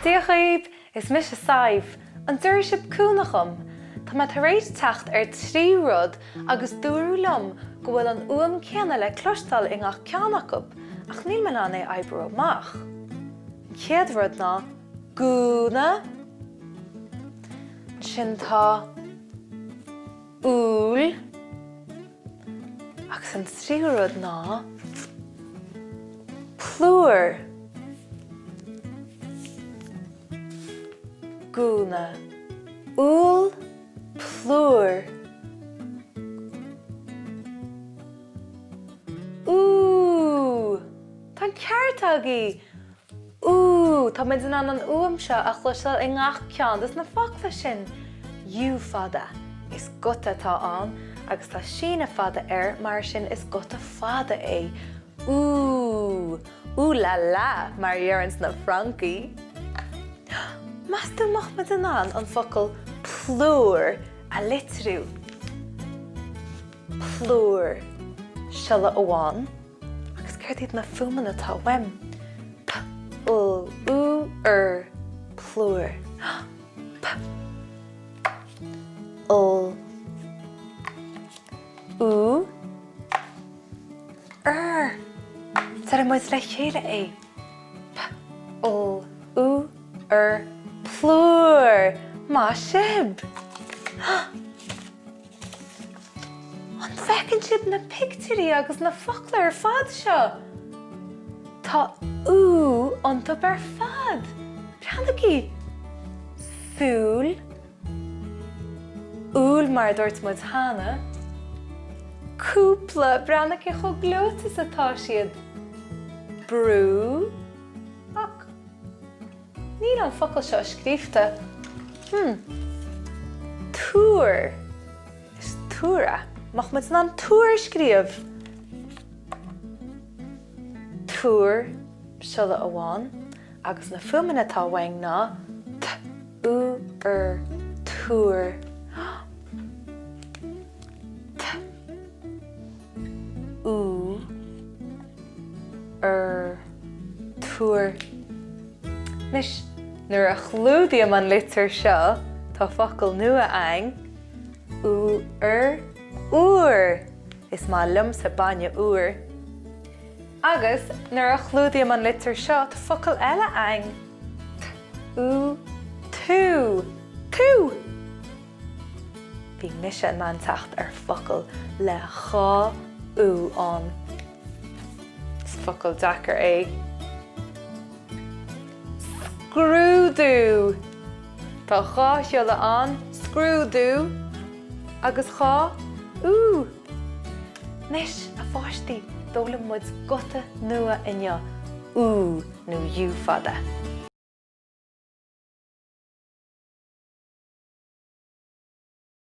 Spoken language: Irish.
Dia dhaoibh, is mise Sadhbh. An dtabharfaidh sibh cúnamh dhom? Tá mé tar éis teacht ar thrí rud agus dúradh liom go bhfuil an fhuaim céanna le cloisteáil i ngach ceann acu, ach níl mé in ann é a oibriú amach. An chéad rud ná gúna. Ansin tá úll. Agus an tríú rud ná plúr. Gúna. Úll. Plúr. Úúú! Tá an ceart agaibh! Úúú! Tá muid in ann an fhuaim seo a chloisteáil i ngach ceann de na focla sin! U fada. Is guta atá ann agus tá síneadh fada air mar sin is guta fada é. Úúú! Ooh la la, mar a dheireanns na Francaigh. Meas tú an mbeadh muid in ann an focal plúr a litriú? Plúr. Siolla amháin. Agus céard iad na fuaimeanna atá uaim? P, L, U, R. Plúr. P, L, U, R. Déarfaidh muid le chéile é. P, L, U, R. Plúr! Maith sibh! An bhfeiceann sibh na pictiúirí agus na focla ar fad seo? Tá U iontu ar fad! Breathnaigí! Súil, Úll mar a dúirt muid cheana. Cúpla, breathnaigh cé chomh gleoite is atá siad. Brú. Ach níl an focal seo scríofa. Hmm. Tuar. Is tuar é. Mbeadh muid in ann tuar a scríobh? Tuar, siolla amháin. Agus na fuaimeanna atá uainn ná, t, u, r, tuar, t, u, r, tuar. Anois, nuair a chlúdaím an litir seo, tá focal nua againn, u, r, úr! Is maith liomsa bainne úr. Agus nuair a chlúdaím an litir seo, tá focal eile againn, t, u, tú! Tú! Bhí mise in ann teacht ar focal le dhá U ann. Is focal deacair é. Scrúdú! Tá dhá shiolla ann, scrúdú, agus dhá U. Anois, a pháistí, d'fhoghlaim muid guta nua inniu, U nó U fada.